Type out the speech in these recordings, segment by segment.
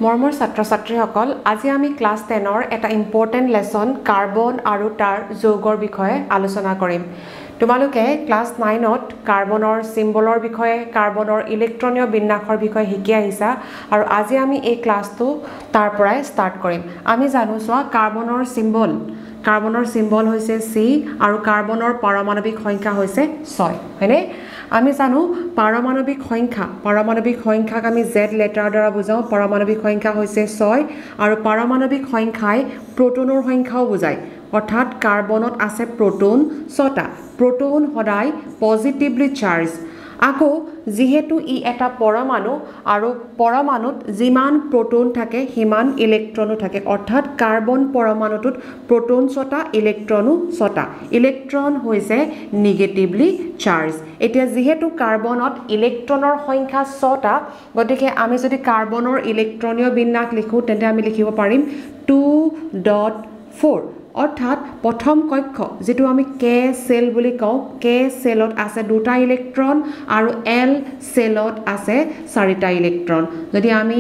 মৰমৰ ছাত্ৰ ছাত্ৰীসকল, আজি আমি ক্লাছ 10ৰ এটা ইম্পৰ্টেণ্ট লেচন কাৰ্বন আৰু তাৰ যৌগৰ বিষয়ে আলোচনা কৰিম। তোমালোকে ক্লাছ 9ত কাৰ্বনৰ চিম্বলৰ বিষয়ে, কাৰ্বনৰ ইলেক্ট্ৰনীয় বিন্যাসৰ বিষয়ে শিকি আহিছা আৰু আজি আমি এই ক্লাছটো তাৰ পৰাই ষ্টাৰ্ট কৰিম। আমি জানো চোৱা, কাৰ্বনৰ চিম্বল হৈছে চি আৰু কাৰ্বনৰ পাৰমাণৱিক সংখ্যা হৈছে 6, হয়নে? আমি জানো পাৰমাণৱিক সংখ্যাক আমি জেড লেটাৰৰ দ্বাৰা বুজাওঁ। পাৰমাণৱিক সংখ্যা হৈছে 6 আৰু পাৰমাণৱিক সংখ্যাই প্ৰ'টনৰ সংখ্যাও বুজায়। অৰ্থাৎ কাৰ্বনত আছে প্ৰ'টন 6টা। প্ৰ'টন সদায় পজিটিভলি চাৰ্জ। আকৌ যিহেতু ই এটা পৰমাণু আৰু পৰমাণুত যিমান প্ৰ'টন থাকে সিমান ইলেক্ট্ৰনো থাকে। অৰ্থাৎ কাৰ্বন পৰমাণুটোত প্ৰ'টন 6টা, ইলেক্ট্ৰনো 6টা। ইলেক্ট্ৰন হৈছে নিগেটিভলি চাৰ্জ। এতিয়া যিহেতু কাৰ্বনত ইলেক্ট্ৰনৰ সংখ্যা 6টা, গতিকে আমি যদি কাৰ্বনৰ ইলেক্ট্ৰনীয় বিন্যাস লিখোঁ তেন্তে আমি লিখিব পাৰিম 2.4। অৰ্থাৎ প্ৰথম কক্ষ যিটো আমি কে চেল বুলি কওঁ, কে চেলত আছে 2টা ইলেক্ট্ৰন আৰু এল চেলত আছে 4টা ইলেক্ট্ৰন। যদি আমি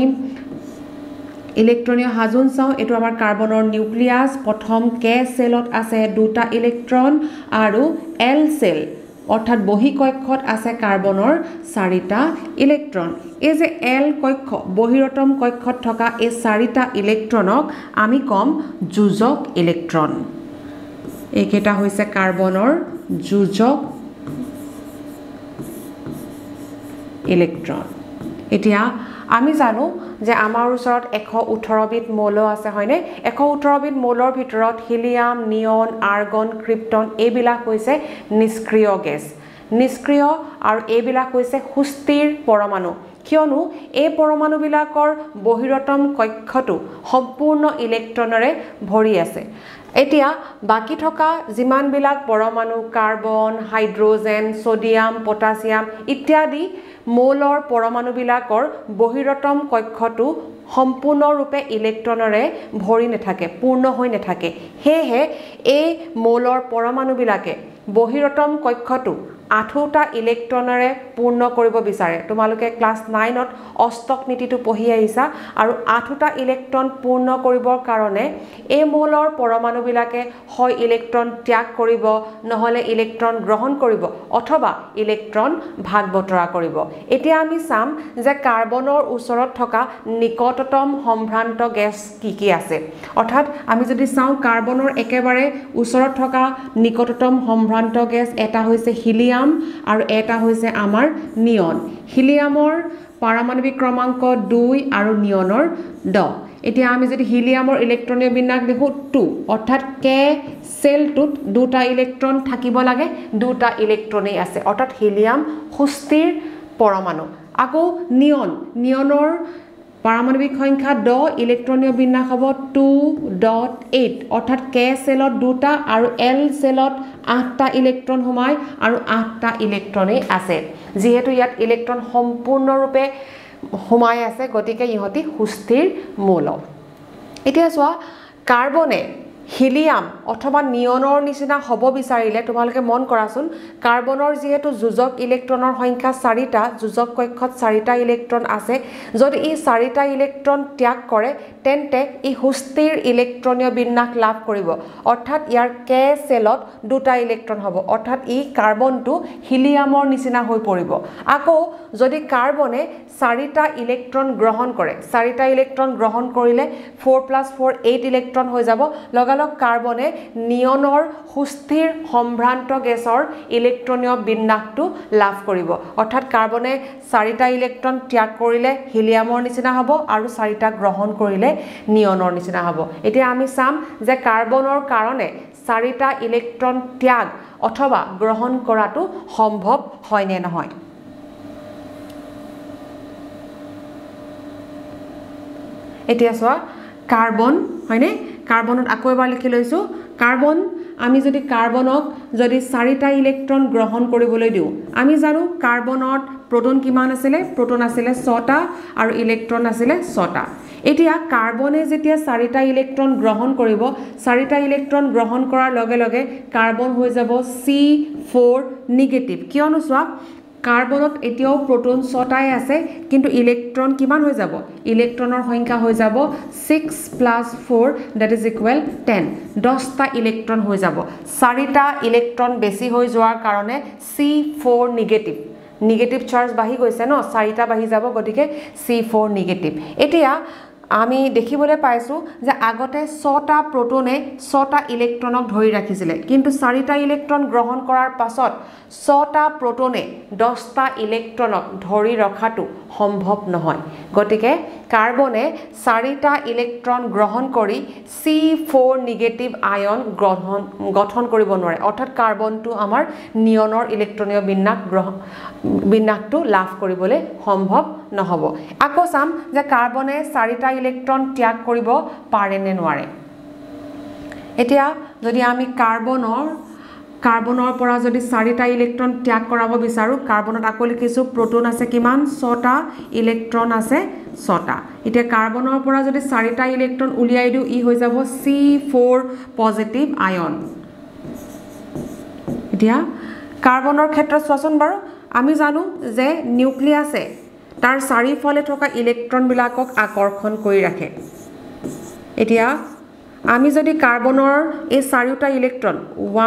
ইলেক্ট্ৰনীয় সাজোন চাওঁ, এইটো আমাৰ কাৰ্বনৰ নিউক্লিয়াছ। প্ৰথম কে চেলত আছে 2টা ইলেক্ট্ৰন আৰু এল চেল অৰ্থাৎ বহিকক্ষত আছে কাৰ্বনৰ 4টা ইলেক্ট্ৰন। এই যে এল কক্ষ, বহিৰতম কক্ষত থকা এই 4টা ইলেক্ট্ৰনক আমি ক'ম যোজক ইলেক্ট্ৰন। এইকেইটা হৈছে কাৰ্বনৰ যোজক ইলেক্ট্ৰন। এতিয়া আমি জানো যে আমাৰ ওচৰত 118বিধ মৌল আছে, হয়নে? 118বিধ মৌলৰ ভিতৰত হিলিয়াম, নিয়ন, আৰ্গন, ক্ৰিপ্টন এইবিলাক হৈছে নিষ্ক্ৰিয় গেছ, নিষ্ক্ৰিয়, আৰু এইবিলাক হৈছে সুস্থিৰ পৰমাণু। কিয়নো এই পৰমাণুবিলাকৰ বহিৰতম কক্ষটো সম্পূৰ্ণ ইলেক্ট্ৰনেৰে ভৰি আছে। এতিয়া বাকী থকা যিমানবিলাক পৰমাণু কাৰ্বন, হাইড্ৰজেন, ছ'ডিয়াম, পটাছিয়াম ইত্যাদি মৌলৰ পৰমাণুবিলাকৰ বহিৰতম কক্ষটো সম্পূৰ্ণৰূপে ইলেক্ট্ৰনেৰে ভৰি নাথাকে, পূৰ্ণ হৈ নাথাকে। সেয়েহে এই মৌলৰ পৰমাণুবিলাকে বহিৰতম কক্ষটো 8টা ইলেক্ট্ৰনেৰে পূৰ্ণ কৰিব বিচাৰে। তোমালোকে ক্লাছ 9ত অষ্টক নীতিটো পঢ়ি আহিছা। আৰু 8টা ইলেক্ট্ৰন পূৰ্ণ কৰিবৰ কাৰণে এই মৌলৰ পৰমাণুবিলাকে হয় ইলেক্ট্ৰন ত্যাগ কৰিব, নহ'লে ইলেক্ট্ৰন গ্ৰহণ কৰিব অথবা ইলেক্ট্ৰন ভাগ বতৰা কৰিব। এতিয়া আমি চাম যে কাৰ্বনৰ ওচৰত থকা নিকটতম সম্ভ্ৰান্ত গেছ কি কি আছে। অৰ্থাৎ আমি যদি চাওঁ কাৰ্বনৰ একেবাৰে ওচৰত থকা নিকটতম সম্ভ্ৰান্ত গেছ এটা হৈছে হিলিয়াম আৰু এটা হৈছে আমাৰ নিয়ন। হিলিয়ামৰ পাৰমাণৱিক ক্ৰমাংক 2 আৰু নিয়নৰ 10। এতিয়া আমি যদি হিলিয়ামৰ ইলেক্ট্ৰনীয় বিন্যাস লিখোঁ 2, অৰ্থাৎ কে চেলটোত 2টা ইলেক্ট্ৰন থাকিব লাগে, 2টা ইলেক্ট্ৰনেই আছে, অৰ্থাৎ হিলিয়াম সুস্থিৰ পৰমাণু। আকৌ নিয়ন, নিয়নৰ পাৰমাণৱিক সংখ্যা 10, ইলেক্ট্ৰনীয় বিন্যাস হ'ব 2.8, অৰ্থাৎ কে চেলত 2টা আৰু এল চেলত 8টা ইলেক্ট্ৰন সোমায় আৰু 8টা ইলেক্ট্ৰনেই আছে। যিহেতু ইয়াত ইলেক্ট্ৰন সম্পূৰ্ণৰূপে সোমাই আছে, গতিকে ইহঁতি সুস্থিৰ মৌল। এতিয়া চোৱা, কাৰ্বনে হিলিয়াম অথবা নিয়নৰ নিচিনা হ'ব বিচাৰিলে তোমালোকে মন কৰাচোন, কাৰ্বনৰ যিহেতু যোজক ইলেক্ট্ৰনৰ সংখ্যা 4টা, যোজক কক্ষত 4টা ইলেক্ট্ৰন আছে, যদি ই 4টা ইলেক্ট্ৰন ত্যাগ কৰে তেন্তে ই সুস্থিৰ ইলেক্ট্ৰনীয় বিন্যাস লাভ কৰিব। অৰ্থাৎ ইয়াৰ কে চেলত 2টা ইলেক্ট্ৰন হ'ব, অৰ্থাৎ ই কাৰ্বনটো হিলিয়ামৰ নিচিনা হৈ পৰিব। আকৌ যদি কাৰ্বনে 4টা ইলেক্ট্ৰন গ্ৰহণ কৰে, 4টা ইলেক্ট্ৰন গ্ৰহণ কৰিলে 4 + 4 8 ইলেক্ট্ৰন হৈ যাব। লগালগ কাৰ্বনে নিয়নৰ সুস্থিৰ সম্ভ্ৰান্ত গেছৰ ইলেক্ট্ৰনীয় বিন্যাসটো লাভ কৰিব। অৰ্থাৎ কাৰ্বনে 4টা ইলেক্ট্ৰন ত্যাগ কৰিলে হিলিয়ামৰ নিচিনা হ'ব আৰু 4টা গ্ৰহণ কৰিলে নিয়নৰ নিচিনা হ'ব। এতিয়া আমি চাম যে কাৰ্বনৰ কাৰণে 4টা ইলেক্ট্ৰন ত্যাগ অথবা গ্ৰহণ কৰাটো সম্ভৱ হয় নে নহয়। এতিয়া চোৱা, কাৰ্বন, হয়নে? কাৰ্বনত আকৌ এবাৰ লিখি লৈছোঁ, কাৰ্বন আমি যদি কাৰ্বনক যদি 4টা ইলেক্ট্ৰন গ্ৰহণ কৰিবলৈ দিওঁ, আমি জানো কাৰ্বনত প্ৰ'টন কিমান আছিলে? প্ৰ'টন আছিলে 6টা আৰু ইলেক্ট্ৰন আছিলে 6টা। এতিয়া কাৰ্বনে যেতিয়া 4টা ইলেক্ট্ৰন গ্ৰহণ কৰিব, 4টা ইলেক্ট্ৰন গ্ৰহণ কৰাৰ লগে লগে কাৰ্বন হৈ যাব C4 negative. কিয়নো চোৱা, কাৰ্বনত এতিয়াও প্ৰ'টন 6টাই আছে, কিন্তু ইলেক্ট্ৰন কিমান হৈ যাব? ইলেক্ট্ৰনৰ সংখ্যা হৈ যাব 6 প্লাছ 4 that is equal 10, 10টা ইলেক্ট্ৰন হৈ যাব। 4টা ইলেক্ট্ৰন বেছি হৈ যোৱাৰ কাৰণে C4 negative, negative charge বাঢ়ি গৈছে ন, 4টা বাঢ়ি যাব, গতিকে C4 negative. এতিয়া আমি দেখিবলৈ পাইছোঁ যে আগতে 6টা প্ৰ'টনে 6টা ইলেক্ট্ৰনক ধৰি ৰাখিছিলে, কিন্তু 4টা ইলেক্ট্ৰন গ্ৰহণ কৰাৰ পাছত 6টা প্ৰ'টনে 10টা ইলেক্ট্ৰনক ধৰি ৰখাটো সম্ভৱ নহয়। গতিকে কাৰ্বনে 4টা ইলেক্ট্ৰন গ্ৰহণ কৰি C4 negative ion গঠন কৰিব নোৱাৰে, অৰ্থাৎ কাৰ্বনটো আমাৰ নিয়নৰ ইলেক্ট্ৰনীয় বিন্যাসটো লাভ কৰিবলৈ সম্ভৱ নহ'ব। আকৌ চাম যে কাৰ্বনে 4টা ইলেক্ট্ৰন ত্যাগ কৰিব পাৰে নে নোৱাৰে। এতিয়া যদি আমি কাৰ্বনৰ পৰা যদি 4টা ইলেক্ট্ৰন ত্যাগ কৰাব বিচাৰোঁ, কাৰ্বনত আকৌ লিখিছোঁ প্ৰ'টন আছে কিমান? 6টা, ইলেক্ট্ৰন আছে 6টা। এতিয়া কাৰ্বনৰ পৰা যদি 4টা ইলেক্ট্ৰন উলিয়াই দিওঁ, ই হৈ যাব C4 positive ion. এতিয়া কাৰ্বনৰ ক্ষেত্ৰত চোৱাচোন বাৰু, আমি জানো যে নিউক্লিয়াছে তাৰ চাৰিওফালে থকা ইলেক্ট্ৰনবিলাকক আকৰ্ষণ কৰি ৰাখে। এতিয়া আমি যদি কাৰ্বনৰ এই চাৰিওটা ইলেক্ট্ৰন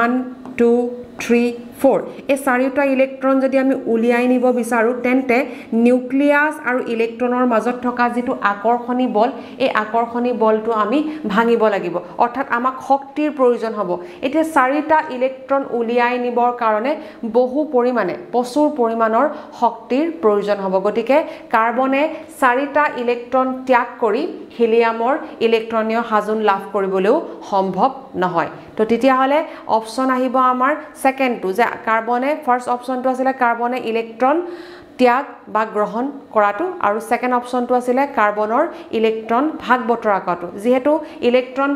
1 2 3 4 এই চাৰিওটা ইলেক্ট্ৰন যদি আমি উলিয়াই নিব বিচাৰোঁ, তেন্তে নিউক্লিয়াছ আৰু ইলেক্ট্ৰনৰ মাজত থকা যিটো আকৰ্ষণী বল, এই আকৰ্ষণী বলটো আমি ভাঙিব লাগিব, অৰ্থাৎ আমাক শক্তিৰ প্ৰয়োজন হ'ব। এতিয়া 4টা ইলেক্ট্ৰন উলিয়াই নিবৰ কাৰণে বহু পৰিমাণে, প্ৰচুৰ পৰিমাণৰ শক্তিৰ প্ৰয়োজন হ'ব। গতিকে কাৰ্বনে 4টা ইলেক্ট্ৰন ত্যাগ কৰি হিলিয়ামৰ ইলেক্ট্ৰনীয় সাজোন লাভ কৰিবলৈও সম্ভৱ নহয়। তো তেতিয়াহ'লে অপশ্যন আহিব আমাৰ ছেকেণ্ডটো, যে কাৰ্বনে, ফাৰ্ষ্ট অপশ্যনটো আছিলে কাৰ্বনে ইলেক্ট্ৰন ত্যাগ বা গ্ৰহণ কৰাটো, আৰু ছেকেণ্ড অপশ্যনটো আছিলে কাৰ্বনৰ ইলেক্ট্ৰন ভাগ বতৰা কৰাটো। যিহেতু ইলেক্ট্ৰন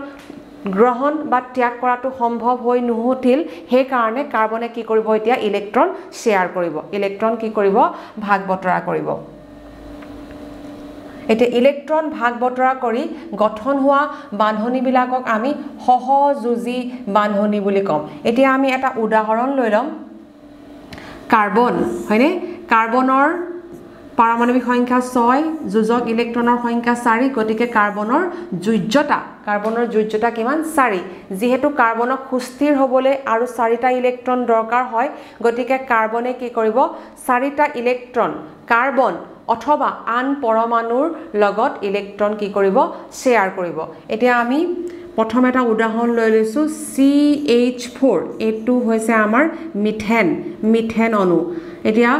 গ্ৰহণ বা ত্যাগ কৰাটো সম্ভৱ হৈ নুঠিল, সেইকাৰণে কাৰ্বনে কি কৰিব এতিয়া? ইলেক্ট্ৰন শ্বেয়াৰ কৰিব, ইলেক্ট্ৰন কি কৰিব? ভাগ বতৰা কৰিব। এতিয়া ইলেক্ট্ৰন ভাগ বতৰা কৰি গঠন হোৱা বান্ধনিবিলাকক আমি সহযোজী বান্ধনি বুলি ক'ম। এতিয়া আমি এটা উদাহৰণ লৈ ল'ম। কাৰ্বন, হয়নে? কাৰ্বনৰ পাৰমাণৱিক সংখ্যা 6, যোজক ইলেক্ট্ৰনৰ সংখ্যা 4, গতিকে কাৰ্বনৰ যোজ্যতা কিমান? 4। যিহেতু কাৰ্বনক সুস্থিৰ হ'বলৈ আৰু 4টা ইলেক্ট্ৰন দৰকাৰ হয়, গতিকে কাৰ্বনে কি কৰিব? 4টা ইলেক্ট্ৰন কাৰ্বন অথবা আন পৰমাণুৰ লগত ইলেক্ট্ৰন কি কৰিব? শ্বেয়াৰ কৰিব। এতিয়া আমি প্ৰথম এটা উদাহৰণ লৈ লৈছোঁ, CH4, এইটো হৈছে আমাৰ মিথেন অণু। এতিয়া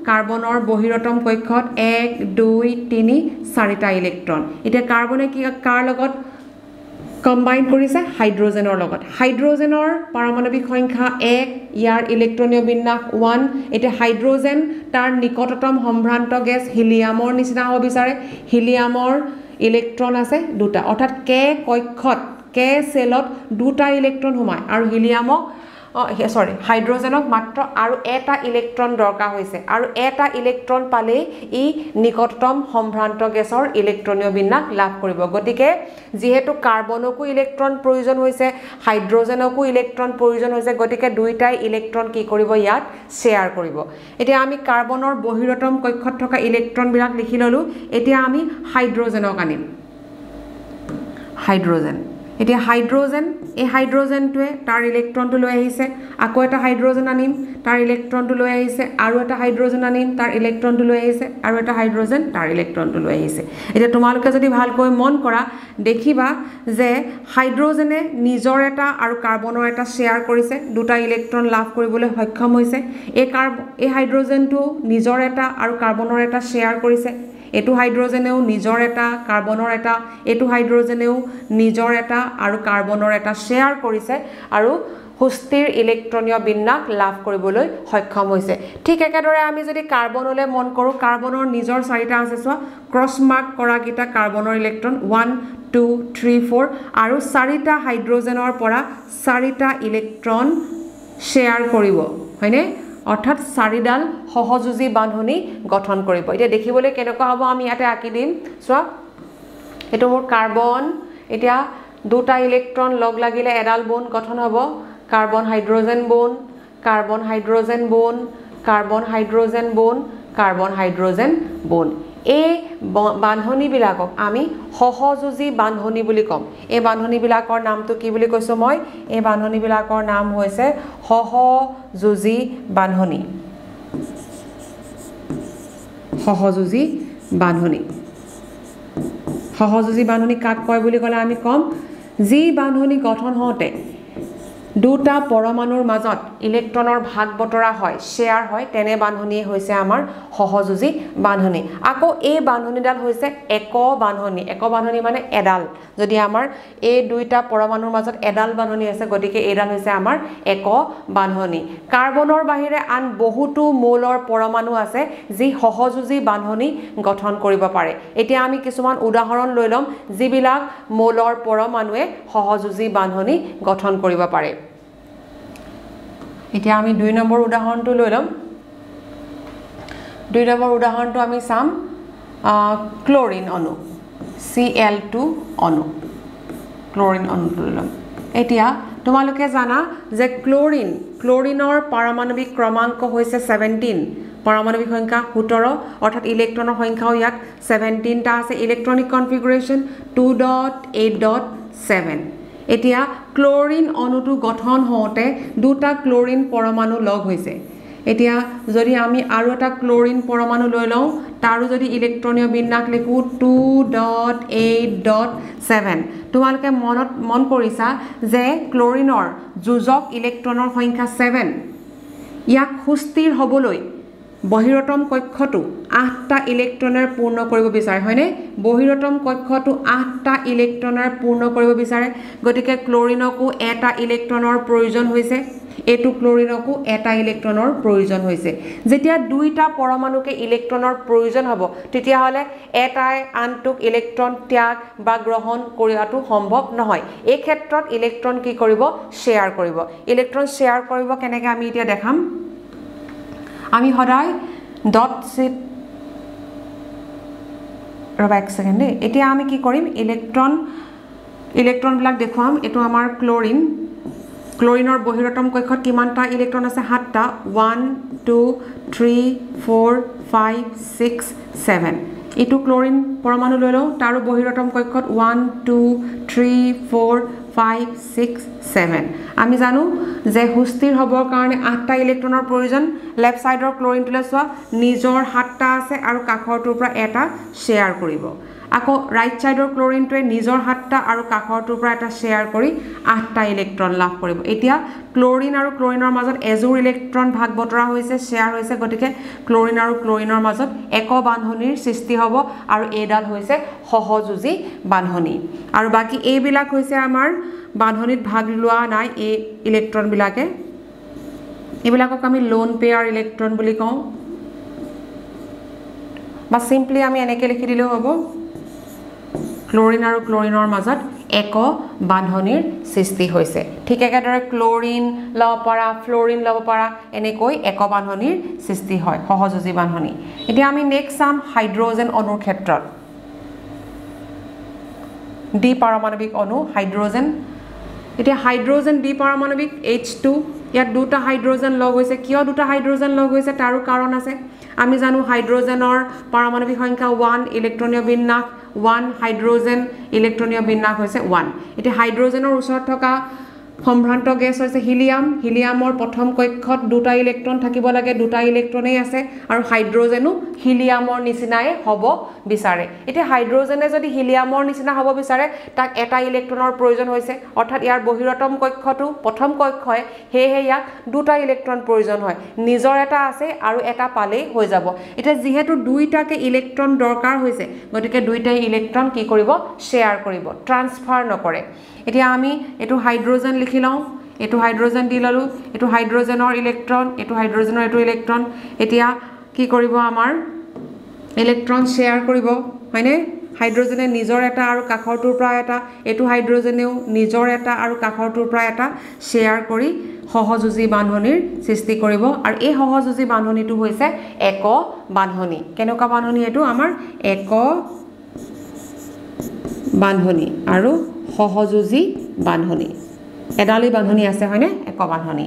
কাৰ্বনৰ বহিৰতম কক্ষত 1 2 3 4টা ইলেক্ট্ৰন। এতিয়া কাৰ্বনে কি কাৰ লগত কম্বাইন কৰিছে? হাইড্ৰজেনৰ লগত। হাইড্ৰজেনৰ পাৰমাণৱিক সংখ্যা 1, ইয়াৰ ইলেক্ট্ৰনীয় বিন্যাস 1। এতিয়া হাইড্ৰজেন তাৰ নিকটতম সম্ভ্ৰান্ত গেছ হিলিয়ামৰ নিচিনা হ'ব বিচাৰে। হিলিয়ামৰ ইলেক্ট্ৰন আছে 2টা, অৰ্থাৎ কে কক্ষত, কে চেলত 2টা ইলেক্ট্ৰন সোমায়, আৰু হিলিয়ামক হাইড্ৰজেনক মাত্ৰ আৰু এটা ইলেক্ট্ৰন দৰকাৰ হৈছে, আৰু এটা ইলেক্ট্ৰন পালেই ই নিকটতম সম্ভ্ৰান্ত গেছৰ ইলেক্ট্ৰনীয় বিন্যাস লাভ কৰিব। গতিকে যিহেতু কাৰ্বনকো ইলেক্ট্ৰন প্ৰয়োজন হৈছে, হাইড্ৰজেনকো ইলেক্ট্ৰন প্ৰয়োজন হৈছে, গতিকে দুইটাই ইলেক্ট্ৰন কি কৰিব? ইয়াত শ্বেয়াৰ কৰিব। এতিয়া আমি কাৰ্বনৰ বহিৰতম কক্ষত থকা ইলেক্ট্ৰনবিলাক লিখি ল'লোঁ। এতিয়া আমি হাইড্ৰজেনক আনিম। হাইড্ৰজেন, এতিয়া হাইড্ৰজেন, এই হাইড্ৰজেনটোৱে তাৰ ইলেক্ট্ৰনটো লৈ আহিছে, আকৌ এটা হাইড্ৰজেন আনিম, তাৰ ইলেক্ট্ৰনটো লৈ আহিছে, আৰু এটা হাইড্ৰজেন আনিম, তাৰ ইলেক্ট্ৰনটো লৈ আহিছে, আৰু এটা হাইড্ৰজেন, তাৰ ইলেক্ট্ৰনটো লৈ আহিছে। এতিয়া তোমালোকে যদি ভালকৈ মন কৰা, দেখিবা যে হাইড্ৰজেনে নিজৰ এটা আৰু কাৰ্বনৰ এটা শ্বেয়াৰ কৰিছে, 2টা ইলেক্ট্ৰন লাভ কৰিবলৈ সক্ষম হৈছে। এই হাইড্ৰজেনটো নিজৰ এটা আৰু কাৰ্বনৰ এটা শ্বেয়াৰ কৰিছে, এইটো হাইড্ৰজেনেও নিজৰ এটা, কাৰ্বনৰ এটা, এইটো হাইড্ৰজেনেও নিজৰ এটা আৰু কাৰ্বনৰ এটা শ্বেয়াৰ কৰিছে, আৰু সুস্থিৰ ইলেক্ট্ৰনীয় বিন্যাস লাভ কৰিবলৈ সক্ষম হৈছে। ঠিক একেদৰে আমি যদি কাৰ্বনলৈ মন কৰোঁ, কাৰ্বনৰ নিজৰ 4টা আছে, চোৱা ক্ৰছ মাৰ্ক কৰাকেইটা কাৰ্বনৰ ইলেক্ট্ৰন 1 2 3 4, আৰু 4টা হাইড্ৰজেনৰ পৰা 4টা ইলেক্ট্ৰন শ্বেয়াৰ কৰিব, হয়নে? অৰ্থাৎ 4ডাল সহযোজী বান্ধনি গঠন কৰিব। এতিয়া দেখিবলৈ কেনেকুৱা হ'ব আমি ইয়াতে আঁকি দিম। চোৱা, এইটো মোৰ কাৰ্বন, এতিয়া 2টা ইলেক্ট্ৰন লগ লাগিলে এডাল বন গঠন হ'ব, carbon hydrogen bond, carbon hydrogen bond, Carbon hydrogen bond, carbon hydrogen bond. এই বান্ধনিবিলাকক আমি সহযোজী বান্ধনি বুলি ক'ম। এই বান্ধনিবিলাকৰ নামটো কি বুলি কৈছোঁ মই? এই বান্ধনিবিলাকৰ নাম হৈছে সহযোজী বান্ধনি। সহযোজী বান্ধনি, সহযোজী বান্ধনি কাক কয় বুলি ক'লে আমি ক'ম যি বান্ধনি গঠন হওঁতে দুটা পৰমাণুৰ মাজত ইলেক্ট্ৰনৰ ভাগ বতৰা হয়, শ্বেয়াৰ হয়, তেনে বান্ধনিয়ে হৈছে আমাৰ সহযোজী বান্ধনি। আকৌ এই বান্ধনিডাল হৈছে এক বান্ধনি। এক বান্ধনি মানে এডাল। যদি আমাৰ এই দুইটা পৰমাণুৰ মাজত এডাল বান্ধনি আছে, গতিকে এইডাল হৈছে আমাৰ এক বান্ধনি। কাৰ্বনৰ বাহিৰে আন বহুতো মৌলৰ পৰমাণু আছে যি সহযোজী বান্ধনি গঠন কৰিব পাৰে। এতিয়া আমি কিছুমান উদাহৰণ লৈ ল'ম যিবিলাক মৌলৰ পৰমাণুৱে সহযোজী বান্ধনি গঠন কৰিব পাৰে। এতিয়া আমি 2 নম্বৰ উদাহৰণটো লৈ ল'ম। 2 নম্বৰ উদাহৰণটো আমি চাম ক্লৰিন অণু, Cl2 অণু, ক্লৰিন অণুটো লৈ ল'ম। এতিয়া তোমালোকে জানা যে ক্লৰিনৰ পাৰমাণৱিক ক্ৰমাংক হৈছে 17, পাৰমাণৱিক সংখ্যা 17, অৰ্থাৎ ইলেক্ট্ৰনৰ সংখ্যাও ইয়াত 17টা আছে। Electronic configuration 2.8.7। এতিয়া ক্লৰিন অণুটো গঠন হওঁতে দুটা ক্লৰিন পৰমাণু লগ হৈছে। এতিয়া যদি আমি আৰু এটা ক্লৰিন পৰমাণু লৈ লওঁ, তাৰো যদি ইলেক্ট্ৰনীয় বিন্যাস লিখোঁ 2.8.7। তোমালোকে মন কৰিছা যে ক্লৰিনৰ যোজক ইলেক্ট্ৰনৰ সংখ্যা 7। ইয়াক সুস্থিৰ হ'বলৈ বহিৰতম কক্ষটো 8টা ইলেক্ট্ৰনেৰে পূৰ্ণ কৰিব বিচাৰে, হয়নে? বহিৰতম কক্ষটো 8টা ইলেক্ট্ৰনেৰে পূৰ্ণ কৰিব বিচাৰে, গতিকে ক্লৰিনকো এটা ইলেক্ট্ৰনৰ প্ৰয়োজন হৈছে, এইটো ক্লৰিনকো এটা ইলেক্ট্ৰনৰ প্ৰয়োজন হৈছে। যেতিয়া দুইটা পৰমাণুকে ইলেক্ট্ৰনৰ প্ৰয়োজন হ'ব, তেতিয়াহ'লে এটাই আনটোক ইলেক্ট্ৰন ত্যাগ বা গ্ৰহণ কৰাটো সম্ভৱ নহয়। এই ক্ষেত্ৰত ইলেক্ট্ৰন কি কৰিব? শ্বেয়াৰ কৰিব। ইলেক্ট্ৰন শ্বেয়াৰ কৰিব কেনেকৈ আমি এতিয়া দেখাম। আমি সদায় ডট চিট, ৰ'বা এক ছেকেণ্ড দেই। এতিয়া আমি কি কৰিম, ইলেক্ট্ৰনবিলাক দেখুৱাম। এইটো আমাৰ ক্লৰিন, ক্লৰিনৰ বহিৰতম কক্ষত কিমানটা ইলেক্ট্ৰন আছে? 7টা। 1 2 3 4 5 6 7। এইটো ক্লৰিন পৰমাণু লৈ লওঁ, তাৰো বহিৰতম কক্ষত 1 2 3 4 5 6 7। আমি জানো যে সুস্থিৰ হ'বৰ কাৰণে 8টা ইলেক্ট্ৰনৰ প্ৰয়োজন। লেফ্ট ছাইডৰ ক্লৰিনটোলৈ চোৱা, নিজৰ 7টা আছে আৰু কাষৰটোৰ পৰা এটা শ্বেয়াৰ কৰিব। আকৌ ৰাইট ছাইডৰ ক্লৰিনটোৱে নিজৰ 7টা আৰু কাষৰটোৰ পৰা এটা শ্বেয়াৰ কৰি 8টা ইলেক্ট্ৰন লাভ কৰিব। এতিয়া ক্লৰিন আৰু ক্লৰিনৰ মাজত এযোৰ ইলেক্ট্ৰন ভাগ বতৰা হৈছে, শ্বেয়াৰ হৈছে, গতিকে ক্লৰিন আৰু ক্লৰিনৰ মাজত এক বান্ধনিৰ সৃষ্টি হ'ব আৰু এইডাল হৈছে সহযোজী বান্ধনি। আৰু বাকী এইবিলাক হৈছে আমাৰ বান্ধনিত ভাগ লোৱা নাই এই ইলেক্ট্ৰনবিলাকে, এইবিলাকক আমি লোন পেয়াৰ ইলেক্ট্ৰন বুলি কওঁ, বা চিম্পলি আমি এনেকৈ লিখি দিলেও হ'ব, ক্লৰিন আৰু ক্লৰিনৰ মাজত এক বান্ধনিৰ সৃষ্টি হৈছে। ঠিক একেদৰে ক্লৰিন ল'ব পাৰা, ফ্ল'ৰিন ল'ব পাৰা, এনেকৈ এক বান্ধনিৰ সৃষ্টি হয়, সহযোজী বান্ধনি। এতিয়া আমি নেক্সট চাম হাইড্ৰজেন অণুৰ ক্ষেত্ৰত। দ্বি পাৰমাণৱিক অণু হাইড্ৰজেন। এতিয়া হাইড্ৰজেন দ্বি পাৰমাণৱিক H2, ইয়াত দুটা হাইড্ৰজেন লগ হৈছে। কিয় দুটা হাইড্ৰজেন লগ হৈছে তাৰো কাৰণ আছে। আমি জানো হাইড্ৰজেনৰ পাৰমাণৱিক সংখ্যা 1, ইলেক্ট্ৰনীয় বিন্যাস 1, হাইড্ৰজেন ইলেক্ট্ৰনীয় বিন্যাস হৈছে 1। এতিয়া হাইড্ৰজেনৰ ওচৰত থকা সম্ভ্ৰান্ত গেছ হৈছে হিলিয়াম। হিলিয়ামৰ প্ৰথম কক্ষত দুটা ইলেক্ট্ৰন থাকিব লাগে, দুটা ইলেক্ট্ৰনেই আছে আৰু হাইড্ৰজেনো হিলিয়ামৰ নিচিনাই হ'ব বিচাৰে। এতিয়া হাইড্ৰজেনে যদি হিলিয়ামৰ নিচিনা হ'ব বিচাৰে, তাক এটা ইলেক্ট্ৰনৰ প্ৰয়োজন হৈছে, অৰ্থাৎ ইয়াৰ বহিৰতম কক্ষটো প্ৰথম কক্ষই, সেয়েহে ইয়াক দুটা ইলেক্ট্ৰন প্ৰয়োজন হয়। নিজৰ এটা আছে আৰু এটা পালেই হৈ যাব। এতিয়া যিহেতু দুইটাকে ইলেক্ট্ৰন দৰকাৰ হৈছে, গতিকে দুইটাই ইলেক্ট্ৰন কি কৰিব? শ্বেয়াৰ কৰিব, ট্ৰান্সফাৰ নকৰে। এতিয়া আমি এইটো হাইড্ৰজেন লিখি লওঁ, এইটো হাইড্ৰজেন দি ল'লোঁ, এইটো হাইড্ৰজেনৰ ইলেক্ট্ৰন, এইটো হাইড্ৰজেনৰ এইটো ইলেক্ট্ৰন। এতিয়া কি কৰিব? আমাৰ ইলেক্ট্ৰন শ্বেয়াৰ কৰিব, হয়নে? হাইড্ৰজেনে নিজৰ এটা আৰু কাষৰটোৰ পৰা এটা, এইটো হাইড্ৰজেনেও নিজৰ এটা আৰু কাষৰটোৰ পৰা এটা শ্বেয়াৰ কৰি সহযোজী বান্ধনিৰ সৃষ্টি কৰিব। আৰু এই সহযোজী বান্ধনিটো হৈছে এক বান্ধনি। কেনেকুৱা বান্ধনি এইটো? আমাৰ এক বান্ধনি আৰু সহযোজী বান্ধনি, এডালি বান্ধনি আছে, হয়নে? এক বান্ধনি।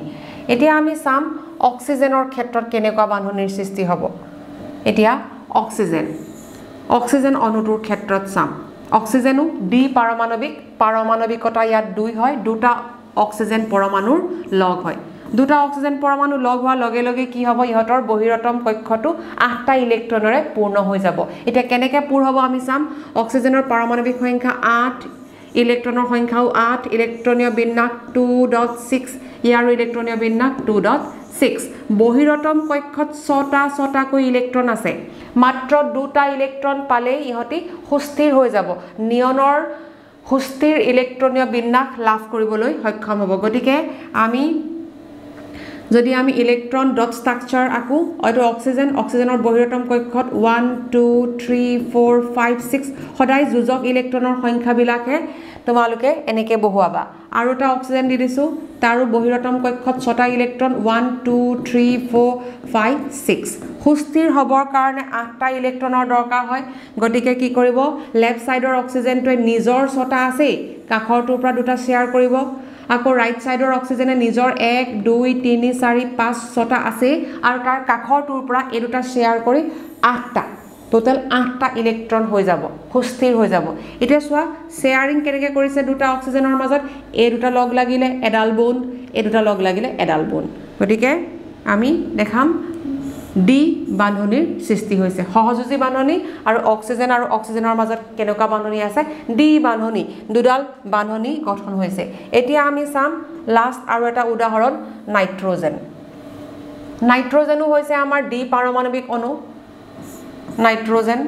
এতিয়া আমি চাম অক্সিজেনৰ ক্ষেত্ৰত কেনেকুৱা বান্ধনিৰ সৃষ্টি হ'ব। এতিয়া অক্সিজেন, অক্সিজেন অণুটোৰ ক্ষেত্ৰত চাম। অক্সিজেনো দ্বি পাৰমাণৱিক, পাৰমাণৱিকতা ইয়াত 2 হয়, দুটা অক্সিজেন পৰমাণুৰ লগ হয়। দুটা অক্সিজেন পৰমাণু লগ হোৱাৰ লগে লগে কি হ'ব, ইহঁতৰ বহিৰতম কক্ষটো 8টা ইলেক্ট্ৰনেৰে পূৰ্ণ হৈ যাব। এতিয়া কেনেকৈ পূৰ হ'ব আমি চাম। অক্সিজেনৰ পাৰমাণৱিক সংখ্যা 8, ইলেক্ট্ৰনৰ সংখ্যাও 8, ইলেক্ট্ৰনীয় বিন্যাস 2.6, ইয়াৰো ইলেক্ট্ৰনীয় বিন্যাস 2.6। বহিৰতম কক্ষত 6টা 6টাকৈ ইলেক্ট্ৰন আছে, মাত্ৰ 2টা ইলেক্ট্ৰন পালেই ইহঁতি সুস্থিৰ হৈ যাব, নিয়নৰ সুস্থিৰ ইলেক্ট্ৰনীয় বিন্যাস লাভ কৰিবলৈ সক্ষম হ'ব। গতিকে আমি যদি আমি ইলেক্ট্ৰন ডট ষ্ট্ৰাকচাৰ আঁকো, হয়তো অক্সিজেন, অক্সিজেনৰ বহিৰতম কক্ষত 1 2 3 4 5 6, সদায় যোজক ইলেক্ট্ৰনৰ সংখ্যাবিলাকহে তোমালোকে এনেকৈ বহুৱাবা। আৰু এটা অক্সিজেন দি দিছোঁ, তাৰো বহিৰতম কক্ষত 6টা ইলেক্ট্ৰন 1 2 3 4 5 6। সুস্থিৰ হ'বৰ কাৰণে 8টা ইলেক্ট্ৰনৰ দৰকাৰ হয়। গতিকে কি কৰিব, লেফ্ট ছাইডৰ অক্সিজেনটোৱে নিজৰ 6টা আছেই, কাষৰটোৰ পৰা 2টা শ্বেয়াৰ কৰিব। আকৌ ৰাইট ছাইডৰ অক্সিজেনে নিজৰ 1 2 3 4 5 6টা আছেই, আৰু তাৰ কাষৰটোৰ পৰা এই 2টা শ্বেয়াৰ কৰি 8টা, টোটেল 8টা ইলেক্ট্ৰন হৈ যাব, সুস্থিৰ হৈ যাব। এতিয়া চোৱা শ্বেয়াৰিং কেনেকৈ কৰিছে দুটা অক্সিজেনৰ মাজত, এই 2টা লগ লাগিলে এডাল বোন, এই 2টা লগ লাগিলে এডাল বোন। গতিকে আমি দেখাম ডি বান্ধনিৰ সৃষ্টি হৈছে, সহযোজী বান্ধনি আৰু অক্সিজেন আৰু অক্সিজেনৰ মাজত কেনেকুৱা বান্ধনি আছে, ডি বান্ধনি, দুডাল বান্ধনি গঠন হৈছে। এতিয়া আমি চাম লাষ্ট আৰু এটা উদাহৰণ, নাইট্ৰজেন। নাইট্ৰজেনো হৈছে আমাৰ ডি পাৰমাণৱিক অণু। নাইট্ৰজেন,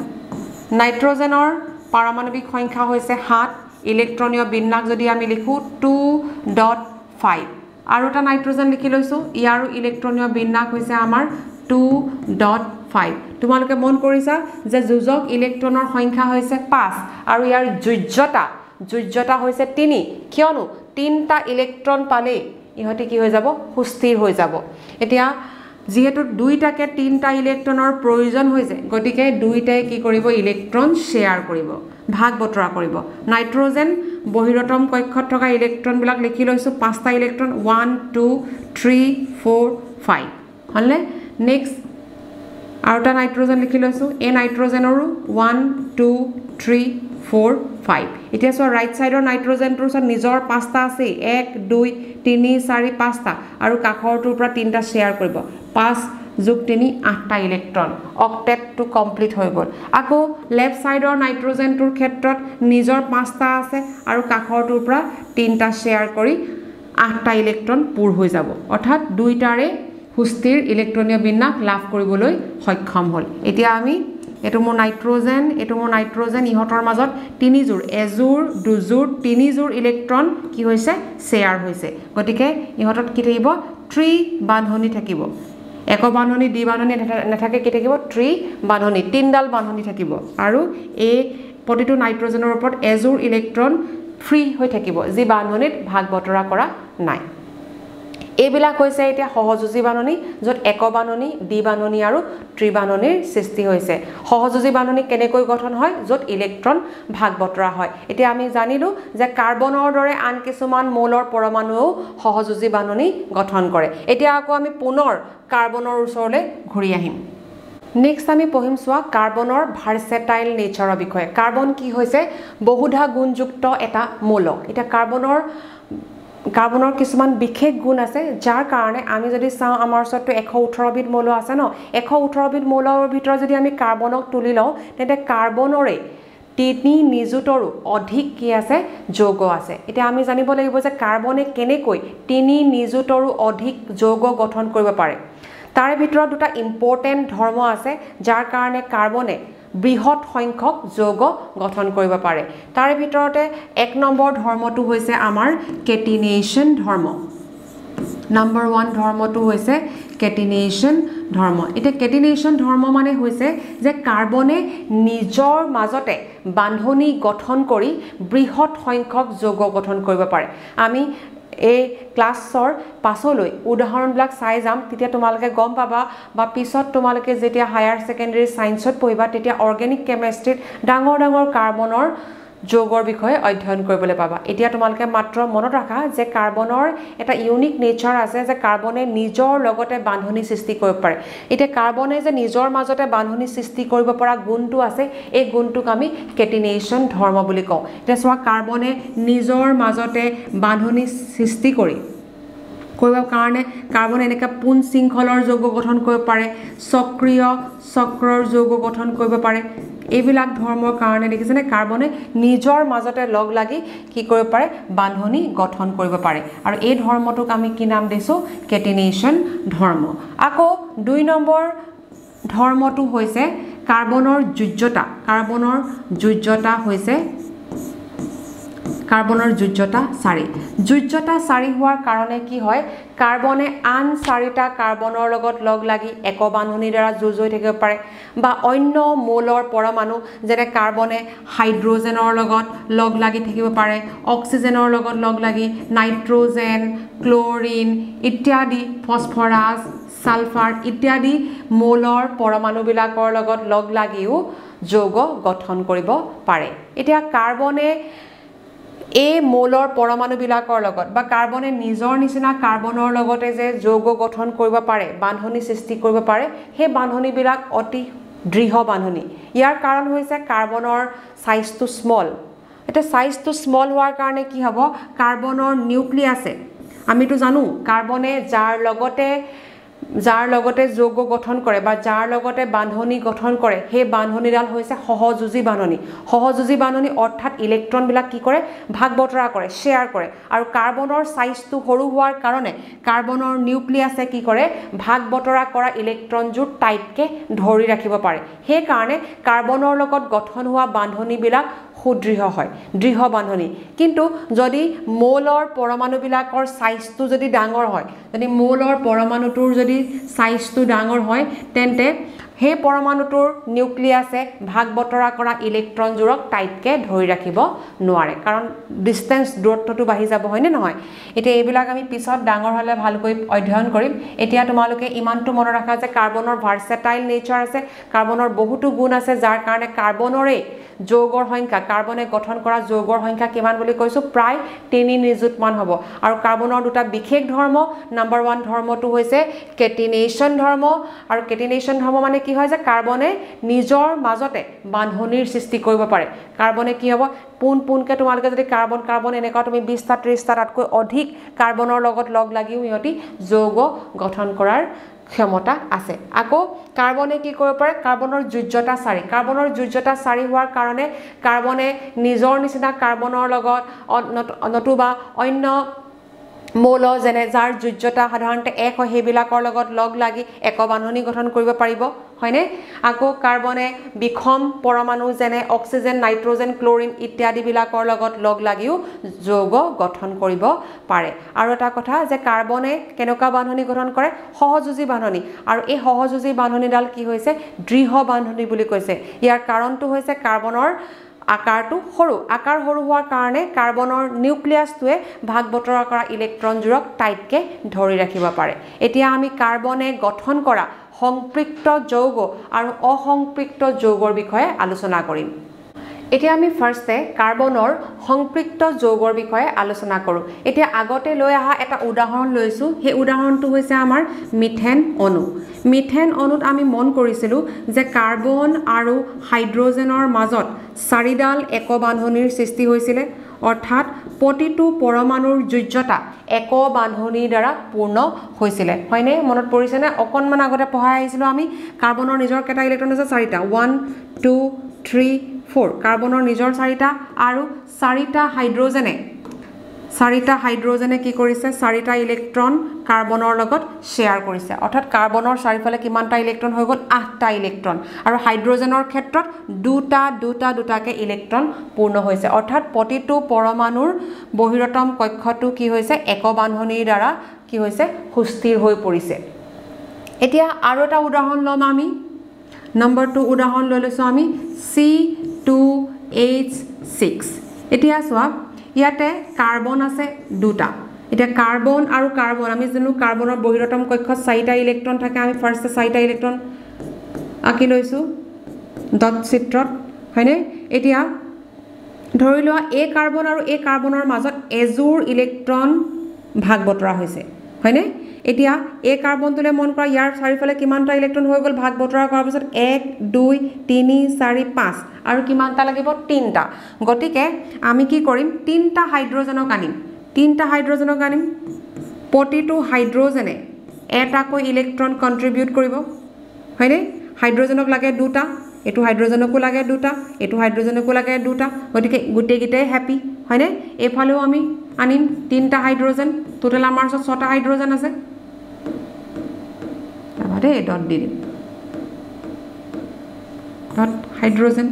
নাইট্ৰজেনৰ পাৰমাণৱিক সংখ্যা হৈছে 7, ইলেক্ট্ৰনীয় বিন্যাস যদি আমি লিখোঁ 2.5। আৰু এটা নাইট্ৰজেন লিখি লৈছোঁ, ইয়াৰো ইলেক্ট্ৰনীয় বিন্যাস হৈছে আমাৰ 2.5। তোমালোকে মন কৰিছা যে যোজক ইলেক্ট্ৰনৰ সংখ্যা হৈছে 5 আৰু ইয়াৰ যোজ্যতা হৈছে 3, কিয়নো 3টা ইলেক্ট্ৰন পালেই ইহঁতে কি হৈ যাব, সুস্থিৰ হৈ যাব। এতিয়া যিহেতু দুইটাকে 3টা ইলেক্ট্ৰনৰ প্ৰয়োজন হৈছে, গতিকে দুইটাই কি কৰিব, ইলেক্ট্ৰন শ্বেয়াৰ কৰিব, ভাগ বতৰা কৰিব। নাইট্ৰজেন বহিৰতম কক্ষত থকা ইলেক্ট্ৰনবিলাক লিখি লৈছোঁ, 5টা ইলেক্ট্ৰন 1 2 3 4 5, হ'লনে? নেক্সট আৰু এটা নাইট্ৰজেন লিখি লৈছোঁ, এই নাইট্ৰজেনৰো 1 2 3 4 5। এতিয়া চোৱা ৰাইট ছাইডৰ নাইট্ৰজেনটোৰ ওচৰত নিজৰ 5টা আছেই, 1 2 3 4 5টা, আৰু কাষৰটোৰ পৰা 3টা শ্বেয়াৰ কৰিব, 5 + 3 8টা ইলেক্ট্ৰন, অক্টেটটো কমপ্লিট হৈ গ'ল। আকৌ লেফ্ট ছাইডৰ নাইট্ৰজেনটোৰ ক্ষেত্ৰত নিজৰ 5টা আছে আৰু কাষৰটোৰ পৰা 3টা শ্বেয়াৰ কৰি 8টা ইলেক্ট্ৰন পূৰ হৈ যাব, অৰ্থাৎ দুইটাৰে সুস্থিৰ ইলেক্ট্ৰনীয় বিন্যাস লাভ কৰিবলৈ সক্ষম হ'ল। এতিয়া আমি এইটো মোৰ নাইট্ৰজেন, এইটো মোৰ নাইট্ৰজেন, ইহঁতৰ মাজত 3যোৰ, এযোৰ দুযোৰ তিনিযোৰ ইলেক্ট্ৰন কি হৈছে, শ্বেয়াৰ হৈছে। গতিকে ইহঁতত কি থাকিব, ত্ৰি বান্ধনি থাকিব, এক বান্ধনি দ্বি বান্ধনি নাথাকে, কি থাকিব, ত্ৰি বান্ধনি, 3ডাল বান্ধনি থাকিব। আৰু এই প্ৰতিটো নাইট্ৰজেনৰ ওপৰত এযোৰ ইলেক্ট্ৰন ফ্ৰী হৈ থাকিব, যি বান্ধনিত ভাগ বতৰা কৰা নাই। এইবিলাক হৈছে এতিয়া সহযোজী বান্ধনি, য'ত এক বান্ধনি, দ্বি বান্ধনি আৰু ত্ৰিবান্ধনিৰ সৃষ্টি হৈছে। সহযোজী বান্ধনি কেনেকৈ গঠন হয়, য'ত ইলেক্ট্ৰন ভাগ বতৰা হয়। এতিয়া আমি জানিলোঁ যে কাৰ্বনৰ দৰে আন কিছুমান মৌলৰ পৰমাণুৱেও সহযোজী বান্ধনি গঠন কৰে। এতিয়া আকৌ আমি পুনৰ কাৰ্বনৰ ওচৰলৈ ঘূৰি আহিম। নেক্সট আমি পঢ়িম চোৱা কাৰ্বনৰ ভাৰ্চেটাইল নেচাৰৰ বিষয়ে। কাৰ্বন কি হৈছে, বহুধা গুণযুক্ত এটা মৌল। এতিয়া কাৰ্বনৰ কিছুমান বিশেষ গুণ আছে, যাৰ কাৰণে আমি যদি চাওঁ আমাৰ ওচৰততো 118বিধ মৌল আছে ন, 118বিধ মৌলৰ ভিতৰত যদি আমি কাৰ্বনক তুলি লওঁ, তেন্তে কাৰ্বনৰে 3 নিযুতৰো অধিক কি আছে, যৌগ আছে। এতিয়া আমি জানিব লাগিব যে কাৰ্বনে কেনেকৈ 3 নিযুতৰো অধিক যৌগ গঠন কৰিব পাৰে। তাৰে ভিতৰত দুটা ইম্পৰ্টেণ্ট ধৰ্ম আছে, যাৰ কাৰণে কাৰ্বনে বৃহৎ সংখ্যক যৌগ গঠন কৰিব পাৰে। তাৰে ভিতৰতে 1 নম্বৰ ধৰ্মটো হৈছে আমাৰ কেটিনেশ্যন ধৰ্ম। নাম্বাৰ 1 ধৰ্মটো হৈছে কেটিনেশ্যন ধৰ্ম। এতিয়া কেটিনেশ্যন ধৰ্ম মানে হৈছে যে কাৰ্বনে নিজৰ মাজতে বান্ধনি গঠন কৰি বৃহৎ সংখ্যক যৌগ গঠন কৰিব পাৰে। আমি এই ক্লাছৰ পাছলৈ উদাহৰণবিলাক চাই যাম, তেতিয়া তোমালোকে গম পাবা, বা পিছত তোমালোকে যেতিয়া হায়াৰ ছেকেণ্ডেৰী ছায়েন্সত পঢ়িবা তেতিয়া অৰ্গেনিক কেমেষ্ট্ৰিত ডাঙৰ ডাঙৰ কাৰ্বনৰ যৌগৰ বিষয়ে অধ্যয়ন কৰিবলৈ পাবা। এতিয়া তোমালোকে মাত্ৰ মনত ৰাখা যে কাৰ্বনৰ এটা ইউনিক নেচাৰ আছে যে কাৰ্বনে নিজৰ লগতে বান্ধনি সৃষ্টি কৰিব পাৰে। এতিয়া কাৰ্বনে যে নিজৰ মাজতে বান্ধনি সৃষ্টি কৰিব পৰা গুণটো আছে, এই গুণটোক আমি কেটিনেশ্যন ধৰ্ম বুলি কওঁ। এতিয়া চোৱা, কাৰ্বনে নিজৰ মাজতে বান্ধনি সৃষ্টি কৰিবৰ কাৰণে কাৰ্বনে এনেকৈ পোন শৃংখলৰ যৌগ গঠন কৰিব পাৰে, চক্ৰীয় চক্ৰৰ যৌগ গঠন কৰিব পাৰে। এইবিলাক ধৰ্মৰ কাৰণে দেখিছেনে কাৰ্বনে নিজৰ মাজতে লগ লাগি কি কৰিব পাৰে, বান্ধনি গঠন কৰিব পাৰে। আৰু এই ধৰ্মটোক আমি কি নাম দিছোঁ, কেটিনেশ্যন ধৰ্ম। আকৌ 2 নম্বৰ ধৰ্মটো হৈছে কাৰ্বনৰ যোজ্যতা। কাৰ্বনৰ যোজ্যতা হৈছে কাৰ্বনৰ যোজ্যতা 4। যোজ্যতা 4 হোৱাৰ কাৰণে কি হয়, কাৰ্বনে আন 4টা কাৰ্বনৰ লগত লগ লাগি একবান্ধনিৰ দ্বাৰা যুঁজ হৈ থাকিব পাৰে, বা অন্য মৌলৰ পৰমাণু যেনে কাৰ্বনে হাইড্ৰজেনৰ লগত লগ লাগি থাকিব পাৰে, অক্সিজেনৰ লগত লগ লাগি নাইট্ৰজেন, ক্লৰিন ইত্যাদি, ফছফৰাছ, ছালফাৰ ইত্যাদি মৌলৰ পৰমাণুবিলাকৰ লগত লগ লাগিও যৌগ গঠন কৰিব পাৰে। এতিয়া কাৰ্বনে এই মৌলৰ পৰমাণুবিলাকৰ লগত বা কাৰ্বনে নিজৰ নিচিনা কাৰ্বনৰ লগতে যে যৌগ গঠন কৰিব পাৰে, বান্ধনি সৃষ্টি কৰিব পাৰে, সেই বান্ধনিবিলাক অতি দৃঢ় বান্ধনি। ইয়াৰ কাৰণ হৈছে কাৰ্বনৰ চাইজটো স্মল। এতিয়া চাইজটো স্মল হোৱাৰ কাৰণে কি হ'ব, কাৰ্বনৰ নিউক্লিয়াছে, আমিতো জানো কাৰ্বনে যাৰ লগতে যৌগ গঠন কৰে বা যাৰ লগতে বান্ধনি গঠন কৰে, সেই বান্ধনিডাল হৈছে সহযোজী বান্ধনি। সহযোজী বান্ধনি অৰ্থাৎ ইলেক্ট্ৰনবিলাক কি কৰে, ভাগ বতৰা কৰে, শ্বেয়াৰ কৰে। আৰু কাৰ্বনৰ চাইজটো সৰু হোৱাৰ কাৰণে কাৰ্বনৰ নিউক্লিয়াছে কি কৰে, ভাগ বতৰা কৰা ইলেক্ট্ৰনযোৰ টাইটকৈ ধৰি ৰাখিব পাৰে। সেইকাৰণে কাৰ্বনৰ লগত গঠন হোৱা বান্ধনিবিলাক সুদৃঢ় হয়, দৃঢ় বান্ধনি। কিন্তু যদি মৌলৰ পৰমাণুবিলাকৰ চাইজটো যদি ডাঙৰ হয়, যদি মৌলৰ পৰমাণুটোৰ যদি চাইজটো ডাঙৰ হয়, তেন্তে সেই পৰমাণুটোৰ নিউক্লিয়াছে ভাগ বতৰা কৰা ইলেক্ট্ৰনযোৰক টাইটকৈ ধৰি ৰাখিব নোৱাৰে, কাৰণ ডিষ্টেঞ্চ, দূৰত্বটো বাঢ়ি যাব, হয়নে নহয়? এতিয়া এইবিলাক আমি পিছত ডাঙৰ হ'লে ভালকৈ অধ্যয়ন কৰিম। এতিয়া তোমালোকে ইমানটো মনত ৰাখা যে কাৰ্বনৰ ভাৰ্চেটাইল নেচাৰ আছে, কাৰ্বনৰ বহুতো গুণ আছে, যাৰ কাৰণে কাৰ্বনৰে যৌগৰ সংখ্যা, কাৰ্বনে গঠন কৰা যৌগৰ সংখ্যা কিমান বুলি কৈছোঁ, প্ৰায় 3 নিযুতমান হ'ব। আৰু কাৰ্বনৰ দুটা বিশেষ ধৰ্ম, নাম্বাৰ 1 ধৰ্মটো হৈছে কেটিনেশ্যন ধৰ্ম। আৰু কেটিনেশ্যন ধৰ্ম মানে কি হয়, যে কাৰ্বনে নিজৰ মাজতে বান্ধনিৰ সৃষ্টি কৰিব পাৰে। কাৰ্বনে কি হ'ব, পোন পোনকৈ তোমালোকে যদি কাৰ্বন কাৰ্বন এনেকুৱা তুমি 20টা 30টা তাতকৈ অধিক কাৰ্বনৰ লগত লগ লাগিও সিহঁতি যৌগ গঠন কৰাৰ ক্ষমতা আছে। আকৌ কাৰ্বনে কি কৰিব পাৰে, কাৰ্বনৰ যোজ্যতা 4। কাৰ্বনৰ যোজ্যতা 4 হোৱাৰ কাৰণে কাৰ্বনে নিজৰ নিচিনা কাৰ্বনৰ লগত নতুবা অন্য মৌল যেনে যাৰ যোজ্যতা সাধাৰণতে 1 হয়, সেইবিলাকৰ লগত লগ লাগি একবান্ধনি গঠন কৰিব পাৰিব, হয়নে? আকৌ কাৰ্বনে বিষম পৰমাণু যেনে অক্সিজেন, নাইট্ৰজেন, ক্লৰিন ইত্যাদিবিলাকৰ লগত লগ লাগিও যৌগ গঠন কৰিব পাৰে। আৰু এটা কথা যে কাৰ্বনে কেনেকুৱা বান্ধনি গঠন কৰে, সহযোজী বান্ধনি। আৰু এই সহযোজী বান্ধনিডাল কি হৈছে, দৃঢ় বান্ধনি বুলি কৈছে। ইয়াৰ কাৰণটো হৈছে কাৰ্বনৰ আকাৰটো সৰু। আকাৰ সৰু হোৱাৰ কাৰণে কাৰ্বনৰ নিউক্লিয়াছটোৱে ভাগ বতৰা কৰা ইলেক্ট্ৰনযোৰক টাইটকৈ ধৰি ৰাখিব পাৰে। এতিয়া আমি কাৰ্বনে গঠন কৰা সংপৃক্ত যৌগ আৰু অসংপৃক্ত যৌগৰ বিষয়ে আলোচনা কৰিম। এতিয়া আমি ফাৰ্ষ্টে কাৰ্বনৰ সংপৃক্ত যৌগৰ বিষয়ে আলোচনা কৰোঁ। এতিয়া আগতে লৈ অহা এটা উদাহৰণ লৈছোঁ, সেই উদাহৰণটো হৈছে আমাৰ মিথেন অণু। মিথেন অণুত আমি মন কৰিছিলোঁ যে কাৰ্বন আৰু হাইড্ৰজেনৰ মাজত 4ডাল একবান্ধনিৰ সৃষ্টি হৈছিলে, অৰ্থাৎ প্ৰতিটো পৰমাণুৰ যোজ্যতা একবান্ধনিৰ দ্বাৰা পূৰ্ণ হৈছিলে, হয়নে? মনত পৰিছেনে? অকণমান আগতে পঢ়াই আহিছিলোঁ আমি। কাৰ্বনৰ নিজৰ কেইটা ইলেক্ট্ৰন আছে, 4টা, 1 2 3 4। কাৰ্বনৰ নিজৰ 4টা আৰু 4টা হাইড্ৰজেনে, 4টা হাইড্ৰজেনে কি কৰিছে, 4টা ইলেক্ট্ৰন কাৰ্বনৰ লগত শ্বেয়াৰ কৰিছে। অৰ্থাৎ কাৰ্বনৰ চাৰিওফালে কিমানটা ইলেক্ট্ৰন হৈ গ'ল, 8টা ইলেক্ট্ৰন। আৰু হাইড্ৰজেনৰ ক্ষেত্ৰত দুটা দুটা দুটাকৈ ইলেক্ট্ৰন পূৰ্ণ হৈছে। অৰ্থাৎ প্ৰতিটো পৰমাণুৰ বহিৰতম কক্ষটো কি হৈছে, একবান্ধনিৰ দ্বাৰা কি হৈছে, সুস্থিৰ হৈ পৰিছে। এতিয়া আৰু এটা উদাহৰণ ল'ম আমি। নম্বৰ 2 উদাহৰণ লৈ লৈছোঁ আমি, C2H6। এতিয়া চোৱা, ইয়াতে কাৰ্বন আছে 2টা। এতিয়া কাৰ্বন আৰু কাৰ্বন, আমি জানো কাৰ্বনৰ বহিৰতম কক্ষত 4টা ইলেক্ট্ৰন থাকে। আমি ফাৰ্ষ্টে 4টা ইলেক্ট্ৰন আঁকি লৈছোঁ ডট চিত্ৰত, হয়নে? এতিয়া ধৰি লোৱা এই কাৰ্বন আৰু এই কাৰ্বনৰ মাজত এযোৰ ইলেক্ট্ৰন ভাগ বতৰা হৈছে, হয়নে? এতিয়া এই কাৰ্বনটোলৈ মন কৰা, ইয়াৰ চাৰিওফালে কিমানটা ইলেক্ট্ৰন হৈ গ'ল ভাগ বতৰা কৰাৰ পিছত? 1 2 3 4 5, আৰু কিমানটা লাগিব? 3টা। গতিকে আমি কি কৰিম? 3টা হাইড্ৰজেনক আনিম, 3টা হাইড্ৰজেনক আনিম। প্ৰতিটো হাইড্ৰজেনে এটাকৈ ইলেক্ট্ৰন কণ্ট্ৰিবিউট কৰিব, হয়নে? হাইড্ৰজেনক লাগে 2টা, এইটো হাইড্ৰজেনকো লাগে 2টা, এইটো হাইড্ৰজেনকো লাগে 2টা, গতিকে গোটেইকেইটাই হেপী, হয়নে? এইফালেও আমি আনিম 3টা হাইড্ৰজেন, টোটেল আমাৰ ওচৰত 6টা হাইড্ৰজেন আছে। দেই ডট দি দিম, ডট হাইড্ৰজেন,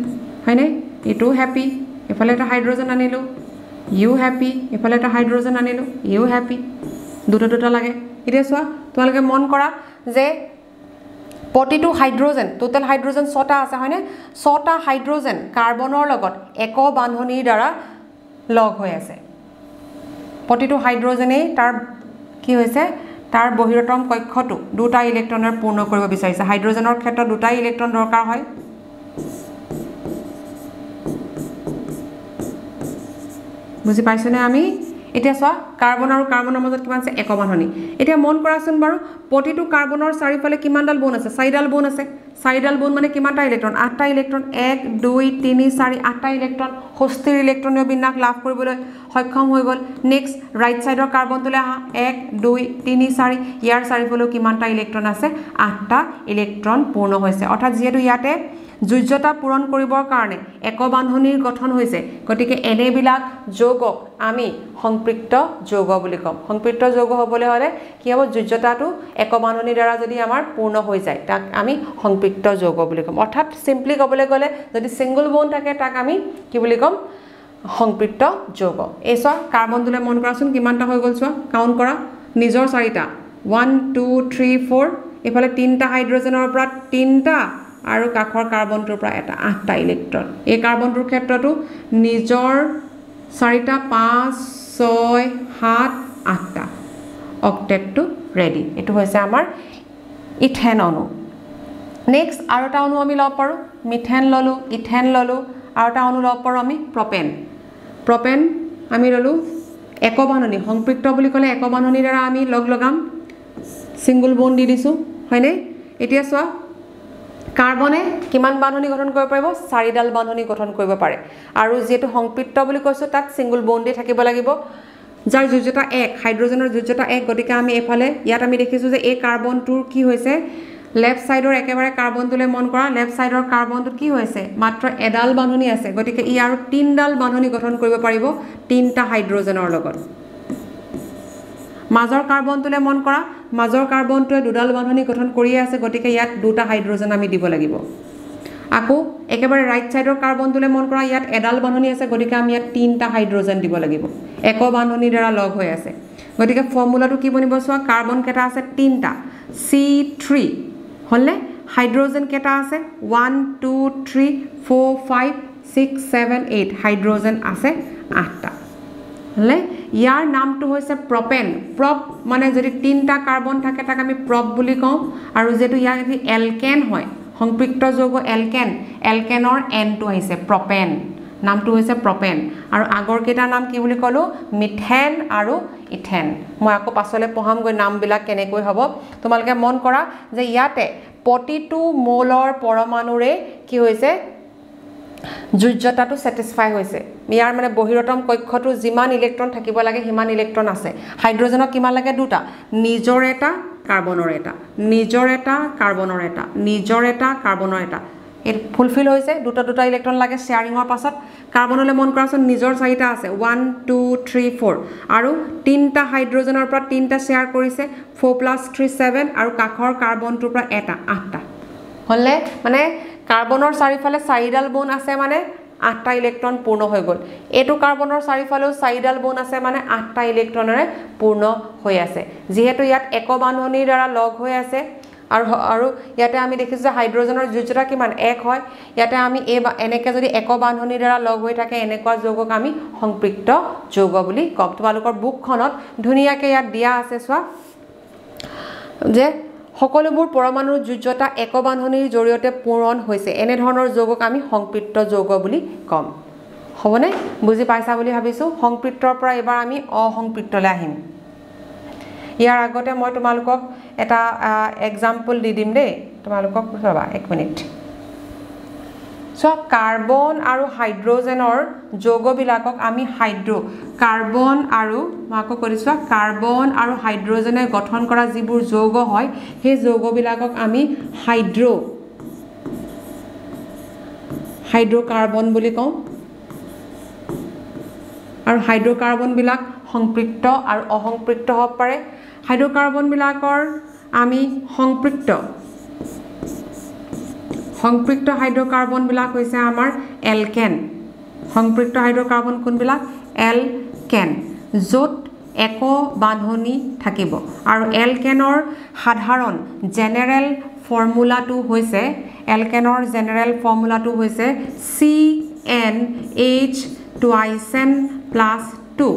হয়নে? এইটোও হেপী, এইফালে এটা হাইড্ৰজেন আনিলোঁ, ইউ হেপী, এইফালে এটা হাইড্ৰজেন আনিলোঁ, ইউ হেপী, দুটা দুটা লাগে। এতিয়া চোৱা, তোমালোকে মন কৰা যে প্ৰতিটো হাইড্ৰজেন, টোটেল হাইড্ৰজেন 6টা আছে, হয়নে? 6টা হাইড্ৰজেন কাৰ্বনৰ লগত এক বান্ধনিৰ দ্বাৰা লগ হৈ আছে। প্ৰতিটো হাইড্ৰজেনেই তাৰ কি হৈছে? তাৰ বহিৰতম কক্ষটো 2টা ইলেক্ট্ৰনৰ পূৰ্ণ কৰিব বিচাৰিছে। হাইড্ৰজেনৰ ক্ষেত্ৰত 2টা ইলেক্ট্ৰন দৰকাৰ হয়। বুজি পাইছোনে আমি? এতিয়া চোৱা, কাৰ্বন আৰু কাৰ্বনৰ মাজত কিমান আছে? এক বান্ধনি। এতিয়া মন কৰাচোন বাৰু, প্ৰতিটো কাৰ্বনৰ চাৰিওফালে কিমানডাল বন আছে? 4ডাল বন আছে। 4ডাল বন মানে কিমানটা ইলেক্ট্ৰন? 8টা ইলেক্ট্ৰন। 1 2 3 4, 8টা ইলেক্ট্ৰন সুস্থিৰ ইলেক্ট্ৰনীয় বিন্যাস লাভ কৰিবলৈ সক্ষম হৈ গ'ল। নেক্সট ৰাইট ছাইডৰ কাৰ্বনটোলৈ আহা, 1 2 3 4, ইয়াৰ চাৰিওফালেও কিমানটা ইলেক্ট্ৰন আছে? 8টা ইলেক্ট্ৰন পূৰ্ণ হৈছে। অৰ্থাৎ যিহেতু ইয়াতে যোজ্যতা পূৰণ কৰিবৰ কাৰণে একবান্ধনিৰ গঠন হৈছে, গতিকে এনেবিলাক যৌগক আমি সংপৃক্ত যৌগ বুলি ক'ম। সংপৃক্ত যৌগ হ'বলৈ হ'লে কি হ'ব? যোজ্যতাটো একবান্ধনিৰ দ্বাৰা যদি আমাৰ পূৰ্ণ হৈ যায় তাক আমি সংপৃক্ত যৌগ বুলি ক'ম। অৰ্থাৎ চিম্পলি ক'বলৈ গ'লে যদি ছিংগল বন থাকে তাক আমি কি বুলি ক'ম? সংপৃক্ত যৌগ। এই চোৱা, কাৰ্বনটোলৈ মন কৰাচোন কিমানটা হৈ গ'ল চোৱা, কাউণ্ট কৰা। নিজৰ 4টা, 1 2 3 4, এইফালে 3টা হাইড্ৰজেনৰ পৰা 3টা আৰু কাষৰ কাৰ্বনটোৰ পৰা এটা, 8টা ইলেক্ট্ৰন। এই কাৰ্বনটোৰ ক্ষেত্ৰতো নিজৰ 4টা, 5 6 7 8টা, অক্টেটটো ৰেডি। এইটো হৈছে আমাৰ ইথেন অণু। নেক্সট আৰু এটা অণু আমি ল'ব পাৰোঁ, মিথেন ল'লোঁ, ইথেন ল'লোঁ, আৰু এটা অণু ল'ব পাৰোঁ আমি প্ৰপেন। প্ৰপেন আমি ল'লোঁ একবান্ধনি, সংপৃক্ত বুলি ক'লে একবান্ধনিৰ দ্বাৰা আমি লগ লগাম, ছিংগল বন দি দিছোঁ, হয়নে? এতিয়া চোৱা, কাৰ্বনে কিমান বান্ধনি গঠন কৰিব পাৰিব? 4ডাল বান্ধনি গঠন কৰিব পাৰে। আৰু যিহেতু সংপৃক্ত বুলি কৈছোঁ তাত ছিংগল বন দি থাকিব লাগিব, যাৰ যোজ্যতা 1, হাইড্ৰজেনৰ যোজ্যতা 1। গতিকে আমি এইফালে ইয়াত আমি দেখিছোঁ যে এই কাৰ্বনটোৰ কি হৈছে? লেফ্ট ছাইডৰ একেবাৰে কাৰ্বনটোলৈ মন কৰা, লেফ্ট ছাইডৰ কাৰ্বনটোত কি হৈছে? মাত্ৰ এডাল বান্ধনি আছে, গতিকে ই আৰু 3ডাল বান্ধনি গঠন কৰিব পাৰিব 3টা হাইড্ৰজেনৰ লগত। মাজৰ কাৰ্বনটোলৈ মন কৰা, মাজৰ কাৰ্বনটোৱে 2ডাল বান্ধনি গঠন কৰিয়ে আছে, গতিকে ইয়াত 2টা হাইড্ৰজেন আমি দিব লাগিব। আকৌ একেবাৰে ৰাইট ছাইডৰ কাৰ্বনটোলৈ মন কৰা, ইয়াত এডাল বান্ধনি আছে, গতিকে আমি ইয়াত 3টা হাইড্ৰজেন দিব লাগিব, এক বান্ধনিৰ দ্বাৰা লগ হৈ আছে। গতিকে ফৰ্মুলাটো কি বনিব চোৱা, কাৰ্বন কেইটা আছে? 3টা, C3 হ'লনে? হাইড্ৰজেন কেইটা আছে? 1 2 3 4 5 6 7 8, হাইড্ৰজেন আছে 8টা, হ'লনে? ইয়াৰ নামটো হৈছে প্ৰপেন। প্ৰপ মানে যদি 3টা কাৰ্বন থাকে তাক আমি প্ৰপ বুলি কওঁ, আৰু যিহেতু ইয়াৰ এলকেন হয়, সংপৃক্ত যৌগ এলকেন, এলকেনৰ এনটো আহিছে প্ৰপেন, নামটো হৈছে প্ৰপেন। আৰু আগৰ কেইটাৰ নাম কি বুলি ক'লোঁ? মিথেন আৰু ইথেন। মই আকৌ পাছলৈ পঢ়ামগৈ নামবিলাক কেনেকৈ হ'ব। তোমালোকে মন কৰা যে ইয়াতে প্ৰতিটো মৌলৰ পৰমাণুৰে কি হৈছে? যোজ্যতাটো ছেটিছফাই হৈছে। ইয়াৰ মানে বহিৰতম কক্ষটো যিমান ইলেক্ট্ৰন থাকিব লাগে সিমান ইলেক্ট্ৰন আছে। হাইড্ৰজেনক কিমান লাগে? 2টা, নিজৰ এটা কাৰ্বনৰ এটা, নিজৰ এটা কাৰ্বনৰ এটা, নিজৰ এটা কাৰ্বনৰ এটা, এই ফুলফিল হৈছে। দুটা দুটা ইলেক্ট্ৰন লাগে শ্বেয়াৰিঙৰ পাছত। কাৰ্বনলৈ মন কৰাচোন, নিজৰ 4টা আছে, 1 2 3 4, আৰু 3টা হাইড্ৰজেনৰ পৰা 3টা শ্বেয়াৰ কৰিছে, 4 + 3 7, আৰু কাষৰ কাৰ্বনটোৰ পৰা এটা, 8টা হ'লনে? মানে কাৰ্বনৰ চাৰিওফালে 4ডাল বন আছে, মানে 8টা ইলেক্ট্ৰন পূৰ্ণ হৈ গ'ল। এইটো কাৰ্বনৰ চাৰিওফালেও 4ডাল বন আছে, মানে 8টা ইলেক্ট্ৰনেৰে পূৰ্ণ হৈ আছে। যিহেতু ইয়াত একবান্ধনিৰ দ্বাৰা লগ হৈ আছে, আৰু আৰু ইয়াতে আমি দেখিছোঁ যে হাইড্ৰজেনৰ যোজ্যতা কিমান? 1 হয়। ইয়াতে আমি এই এনেকৈ যদি একবান্ধনিৰ দ্বাৰা লগ হৈ থাকে এনেকুৱা যৌগক আমি সংপৃক্ত যৌগ বুলি ক'ম। তোমালোকৰ বুকখনত ধুনীয়াকৈ ইয়াত দিয়া আছে চোৱা, যে সকলোবোৰ পৰমাণুৰ যোজ্যতা একবান্ধনিৰ জৰিয়তে পূৰণ হৈছে, এনেধৰণৰ যৌগক আমি সংপৃক্ত যৌগ বুলি ক'ম। হ'বনে? বুজি পাইছা বুলি ভাবিছোঁ। সংপৃক্তৰ পৰা এইবাৰ আমি অসংপৃক্তলৈ আহিম। ইয়াৰ আগতে মই তোমালোকক এটা এক্সাম্পল দি দিম দেই, তোমালোকক ৰ'বা এক মিনিট। চোৱা, কাৰ্বন আৰু হাইড্ৰজেনৰ যৌগবিলাকক আমি কাৰ্বন আৰু মই আকৌ কৈ দিছোঁ, কাৰ্বন আৰু হাইড্ৰজেনে গঠন কৰা যিবোৰ যৌগ হয় সেই যৌগবিলাকক আমি হাইড্ৰ'কাৰ্বন বুলি কওঁ। আৰু হাইড্ৰ'কাৰ্বনবিলাক সংপৃক্ত আৰু অসংপৃক্ত হ'ব পাৰে। হাইড্ৰ'কাৰ্বনবিলাকৰ আমি সংপৃক্ত হাইড্ৰ'কাৰ্বনবিলাক হৈছে আমাৰ এলকেন। সংপৃক্ত হাইড্ৰ'কাৰ্বন কোনবিলাক? এলকেন, য'ত এক বান্ধনি থাকিব। আৰু এলকেনৰ সাধাৰণ জেনেৰেল ফৰ্মুলাটো হৈছে, এলকেনৰ জেনেৰেল ফৰ্মুলাটো হৈছে CnH2n + 2,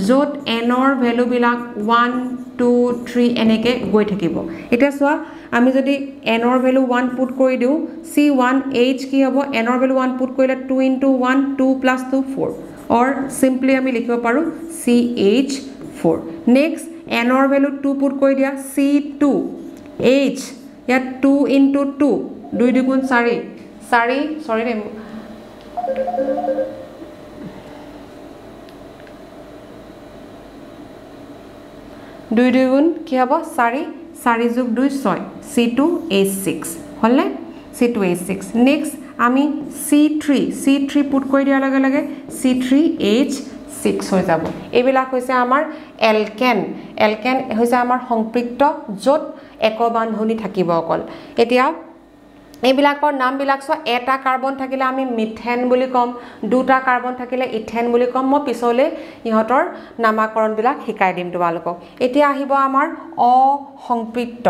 য'ত এনৰ ভেলুবিলাক 1 2 3 এনেকৈ গৈ থাকিব। এতিয়া চোৱা, আমি যদি এনৰ ভেলু 1 পুট কৰি দিওঁ, C1H কি হ'ব? এনৰ ভেলু 1 পুট কৰিলে 2 × 1 2 + 2 4, অৰ চিম্পলি আমি লিখিব পাৰোঁ CH4। নেক্সট এনৰ ভেলু 2 পুট কৰি দিয়া, C2H, ইয়াত 2 × 2, 2 2 গুণ 4, 4 চৰি দেই, 2 2 গুণ কি হ'ব? 4, 4 + 2 6, C2H6 হ'লনে? C2H6। Next আমি C3 put কৰি দিয়াৰ লগে লগে C3H6 হৈ যাব। এইবিলাক হৈছে আমাৰ এলকেন। এলকেন হৈছে আমাৰ সংপৃক্ত, য'ত একবান্ধনি থাকিব অকল। এতিয়া এইবিলাকৰ নামবিলাক চোৱা, এটা কাৰ্বন থাকিলে আমি মিথেন বুলি ক'ম, দুটা কাৰ্বন থাকিলে ইথেন বুলি ক'ম। মই পিছলৈ ইহঁতৰ নামাকৰণবিলাক শিকাই দিম তোমালোকক। এতিয়া আহিব আমাৰ অসংপৃক্ত।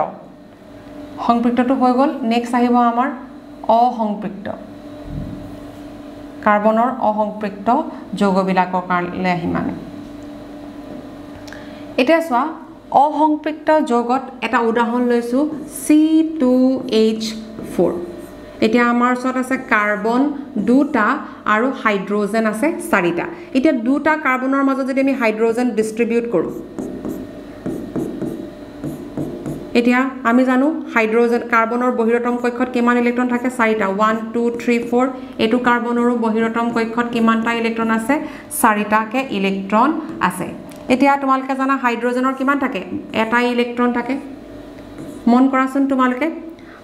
সংপৃক্তটো হৈ গ'ল। নেক্সট আহিব আমাৰ অসংপৃক্ত, কাৰ্বনৰ অসংপৃক্ত যৌগবিলাকৰ কাৰণে আহিম আমি। এতিয়া চোৱা, অসংপৃক্ত যৌগত এটা উদাহৰণ লৈছোঁ, C2H4। এতিয়া আমাৰ ওচৰত আছে কাৰ্বন 2টা আৰু হাইড্ৰজেন আছে 4টা। এতিয়া দুটা কাৰ্বনৰ মাজত যদি আমি হাইড্ৰজেন ডিষ্ট্ৰিবিউট কৰোঁ, এতিয়া আমি জানো হাইড্ৰজেন কাৰ্বনৰ বহিৰতম কক্ষত কিমান ইলেক্ট্ৰন থাকে? 4টা, 1 2 3 4। এইটো কাৰ্বনৰো বহিৰতম কক্ষত কিমানটা ইলেক্ট্ৰন আছে? 4টাকে ইলেক্ট্ৰন আছে। এতিয়া তোমালোকে জানা হাইড্ৰজেনৰ কিমান থাকে? এটা ইলেক্ট্ৰন থাকে। মন কৰাচোন তোমালোকে,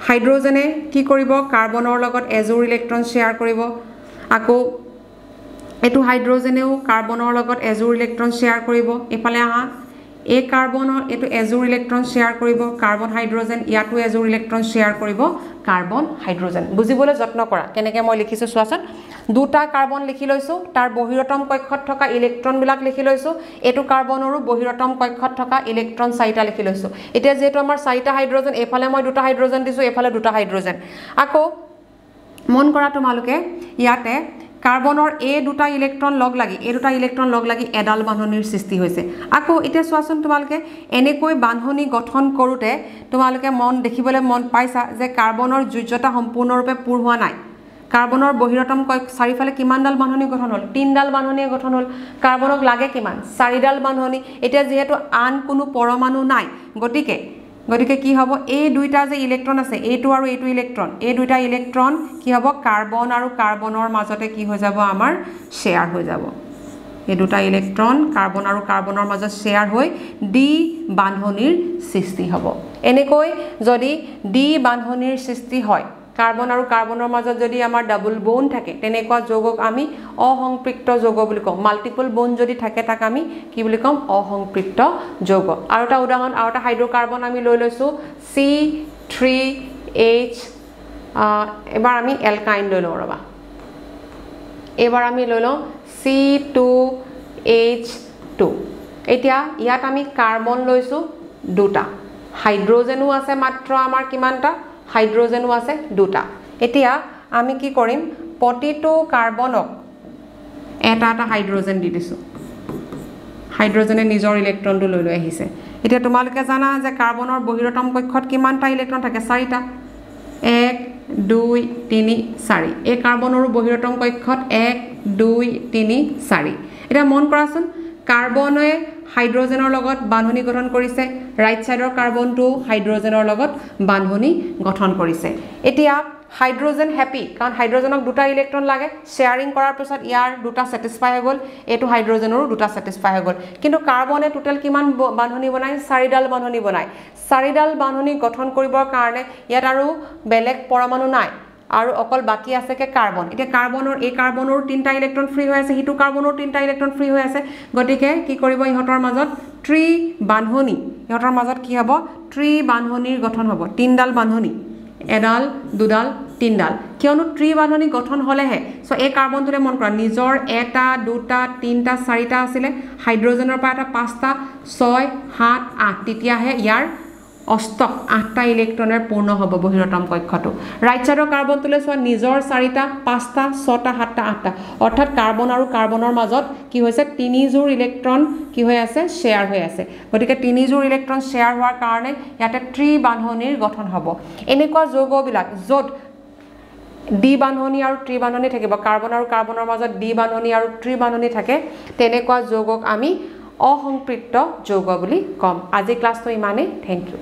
হাইড্ৰজেনে কি কৰিব? কাৰ্বনৰ লগত এযোৰ ইলেক্ট্ৰন শ্বেয়াৰ কৰিব। আকৌ এইটো হাইড্ৰজেনেও কাৰ্বনৰ লগত এযোৰ ইলেক্ট্ৰন শ্বেয়াৰ কৰিব। এইফালে আহা, এই কাৰ্বনৰ এইটো এযোৰ ইলেক্ট্ৰন শ্বেয়াৰ কৰিব কাৰ্বন হাইড্ৰজেন, ইয়াতো এযোৰ ইলেক্ট্ৰন শ্বেয়াৰ কৰিব কাৰ্বন হাইড্ৰজেন। বুজিবলৈ যত্ন কৰা কেনেকৈ মই লিখিছোঁ চোৱাচোন। দুটা কাৰ্বন লিখি লৈছোঁ, তাৰ বহিৰতম কক্ষত থকা ইলেক্ট্ৰনবিলাক লিখি লৈছোঁ, এইটো কাৰ্বনৰো বহিৰতম কক্ষত থকা ইলেক্ট্ৰন 4টা লিখি লৈছোঁ। এতিয়া যিহেতু আমাৰ 4টা হাইড্ৰজেন, এইফালে মই দুটা হাইড্ৰজেন দিছোঁ, এইফালে দুটা হাইড্ৰজেন। আকৌ মন কৰা তোমালোকে, ইয়াতে কাৰ্বনৰ এই দুটা ইলেক্ট্ৰন লগ লাগি, এই দুটা ইলেক্ট্ৰন লগ লাগি এডাল বান্ধনিৰ সৃষ্টি হৈছে। আকৌ এতিয়া চোৱাচোন তোমালোকে, এনেকৈ বান্ধনি গঠন কৰোঁতে তোমালোকে মন দেখিবলৈ মন পাইছা যে কাৰ্বনৰ যোজ্যতা সম্পূৰ্ণৰূপে পূৰ হোৱা নাই। কাৰ্বনৰ বহিৰতম চাৰিওফালে কিমানডাল বান্ধনি গঠন হ'ল? 3ডাল বান্ধনিয়ে গঠন হ'ল। কাৰ্বনক লাগে কিমান? 4ডাল বান্ধনি। এতিয়া যিহেতু আন কোনো পৰমাণু নাই, গতিকে কি হ'ব? এই দুইটা যে ইলেক্ট্ৰন আছে, এইটো আৰু এইটো ইলেক্ট্ৰন, এই দুইটা ইলেক্ট্ৰন কি হ'ব? কাৰ্বন আৰু কাৰ্বনৰ মাজতে কি হৈ যাব? আমাৰ শ্বেয়াৰ হৈ যাব। এই দুটা ইলেক্ট্ৰন কাৰ্বন আৰু কাৰ্বনৰ মাজত শ্বেয়াৰ হৈ দ্বি বান্ধনিৰ সৃষ্টি হ'ব। এনেকৈ যদি দ্বি বান্ধনিৰ সৃষ্টি হয়, কাৰ্বন আৰু কাৰ্বনৰ মাজত যদি আমাৰ ডাবল বন থাকে, তেনেকুৱা যৌগক আমি অসংপৃক্ত যৌগ বুলি কওঁ। মাল্টিপল বন যদি থাকে তাক আমি কি বুলি ক'ম? অসংপৃক্ত যৌগ। আৰু এটা উদাহৰণ, আৰু এটা হাইড্ৰ'কাৰ্বন আমি লৈ লৈছোঁ, C3H। এবাৰ আমি এলকাইন লৈ লওঁ, ৰ'বা, এইবাৰ আমি লৈ লওঁ C2H2। এতিয়া ইয়াত আমি কাৰ্বন লৈছোঁ 2টা, হাইড্ৰজেনো আছে মাত্ৰ আমাৰ কিমানটা? হাইড্ৰজেনো আছে 2টা। এতিয়া আমি কি কৰিম? প্ৰতিটো কাৰ্বনক এটা এটা হাইড্ৰজেন দি দিছোঁ। হাইড্ৰজেনে নিজৰ ইলেক্ট্ৰনটো লৈ লৈ আহিছে। এতিয়া তোমালোকে জানা যে কাৰ্বনৰ বহিৰতম কক্ষত কিমানটা ইলেক্ট্ৰন থাকে? 4টা, 1 2 3 4। এই কাৰ্বনৰো বহিৰতম কক্ষত 1 2 3 4। এতিয়া মন কৰাচোন, কাৰ্বনে হাইড্ৰজেনৰ লগত বান্ধনি গঠন কৰিছে, ৰাইট ছাইডৰ কাৰ্বনটো হাইড্ৰজেনৰ লগত বান্ধনি গঠন কৰিছে। এতিয়া হাইড্ৰজেন হেপী, কাৰণ হাইড্ৰজেনক 2টা ইলেক্ট্ৰন লাগে, শ্বেয়াৰিং কৰাৰ পিছত ইয়াৰ 2টা ছেটিছফাই হৈ গ'ল, এইটো হাইড্ৰজেনৰো 2টা ছেটিছফাই হৈ গ'ল। কিন্তু কাৰ্বনে টোটেল কিমান বান্ধনি বনায়? 4ডাল বান্ধনি বনায়। 4ডাল বান্ধনি গঠন কৰিবৰ কাৰণে ইয়াত আৰু বেলেগ পৰমাণু নাই, আৰু অকল বাকী আছেকে কাৰ্বন। এতিয়া কাৰ্বনৰ এই কাৰ্বনৰো 3টা ইলেক্ট্ৰন ফ্ৰী হৈ আছে, সিটো কাৰ্বনৰো 3টা ইলেক্ট্ৰন ফ্ৰী হৈ আছে। গতিকে কি কৰিব, ইহঁতৰ মাজত ত্ৰি বান্ধনি, ইহঁতৰ মাজত কি হ'ব, ত্ৰি বান্ধনিৰ গঠন হ'ব। 3ডাল বান্ধনি, এডাল দুডাল তিনডাল। কিয়নো ত্ৰি বান্ধনি গঠন হ'লেহে, চ' এই কাৰ্বনটোলৈ মন কৰা, নিজৰ 1টা 2টা 3টা 4টা আছিলে, হাইড্ৰজেনৰ পৰা এটা 5টা 6 7 8, তেতিয়াহে ইয়াৰ অষ্টক 8টা ইলেক্ট্ৰনেৰে পূৰ্ণ হ'ব বহিৰতম কক্ষটো। ৰাইট ছাইডৰ কাৰ্বনটোলৈ চোৱা, নিজৰ 4টা 5টা 6টা 7টা 8টা, অৰ্থাৎ কাৰ্বন আৰু কাৰ্বনৰ মাজত কি হৈছে, 3যোৰ ইলেক্ট্ৰন কি হৈ আছে, শ্বেয়াৰ হৈ আছে। গতিকে 3যোৰ ইলেক্ট্ৰন শ্বেয়াৰ হোৱাৰ কাৰণে ইয়াতে ত্ৰি বান্ধনিৰ গঠন হ'ব। এনেকুৱা যৌগবিলাক য'ত দ্বি বান্ধনি আৰু ত্ৰি বান্ধনি থাকিব, কাৰ্বন আৰু কাৰ্বনৰ মাজত দ্বি বান্ধনি আৰু ত্ৰি বান্ধনি থাকে, তেনেকুৱা যৌগক আমি অসংপৃক্ত যৌগ বুলি ক'ম। আজি ক্লাছটো ইমানেই, thank U.